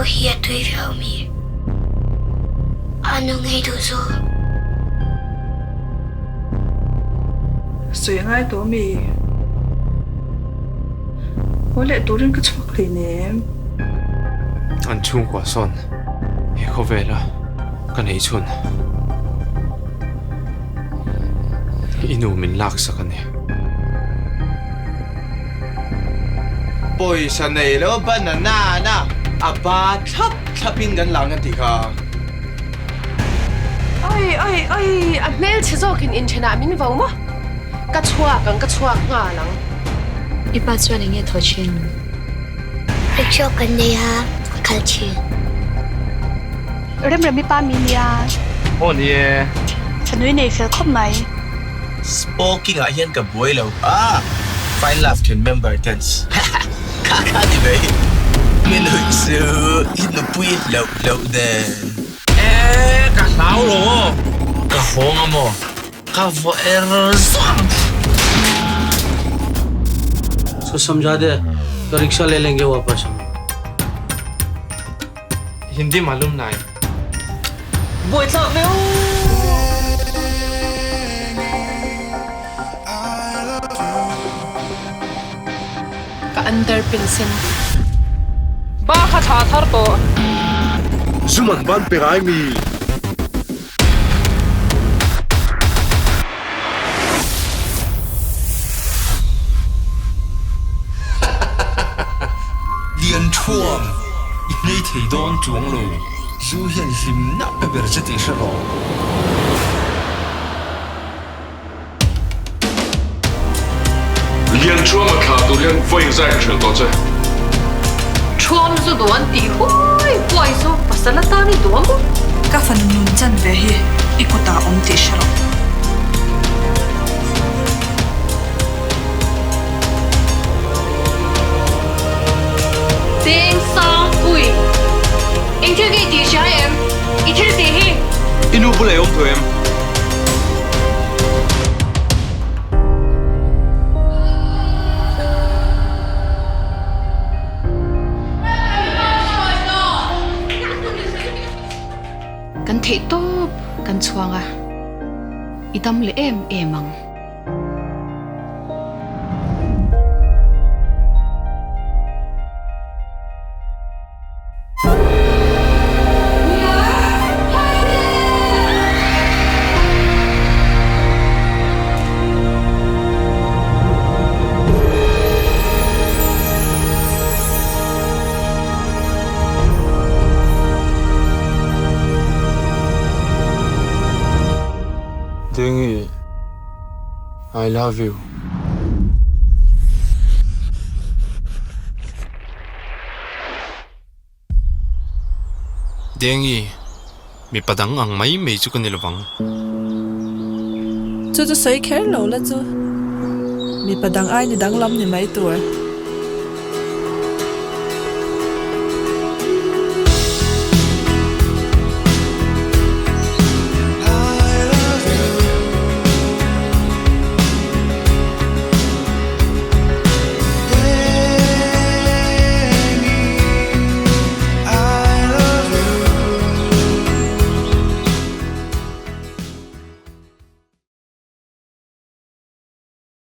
hi a tui viau mi? A nu ngei duh zawk. Sawi a ngai tawh mi? Haw leh turin ka chhuak hleinem. An chhungkua sawn he khawvela ka neih chhun i nu min laksak a ni. Pawisa nei lo banana na a ba thlap thlap in kan lang a ti kha. Oi oi oi a hmelchhe zawkin inthenah min vo maw? Ka chhuak ang ka chhuak nghal ang. I pa chuan enge thaw thin? Rickshaw kan nei a, a kal thin. Remremi pa mi nia. Aw ni e. Thanui nei fel khawp mai. Spoking ah hian ka buai lo a, Fine Love then member ten kha kha ni mai. Min huih su i nupui hlauh hlauh nen. E ka hlau lo aw. Ka hawng a maw? Ka vaw er zawng. Usko samjha de to rickshaw le lenge wapas hum. Hindi malum nai. Buaithlak viau. Ka underpin sen. Ba kha tha thar tawh. Zum an ban pe ngai mi. Lian Thuam, i hnei thei dawn chuang lo. Zu hian hlimna pe ber che tih hre rawh. Lian Thuam a thlah tur hian vawiin zai ka hrilh tawh che. Thuam zu duh an tih huai huai chu pasal atan i duh a maw? Ka fanu nun chan ve hi i kutah awm tih hre rawh. Deng sang pui. Eng thil nge i tih hria em? I thil tih hi. I nu bulah i awm tawh em? Kan theih tawp kan chhuang a, i dam leh em em ang. Dengi, I love you. Dengi, mipa dang ang mai mai chu ka ni lovang. Chu chu sawi kher lo la chu. Mipa dang ai ni danglam ni mai tur.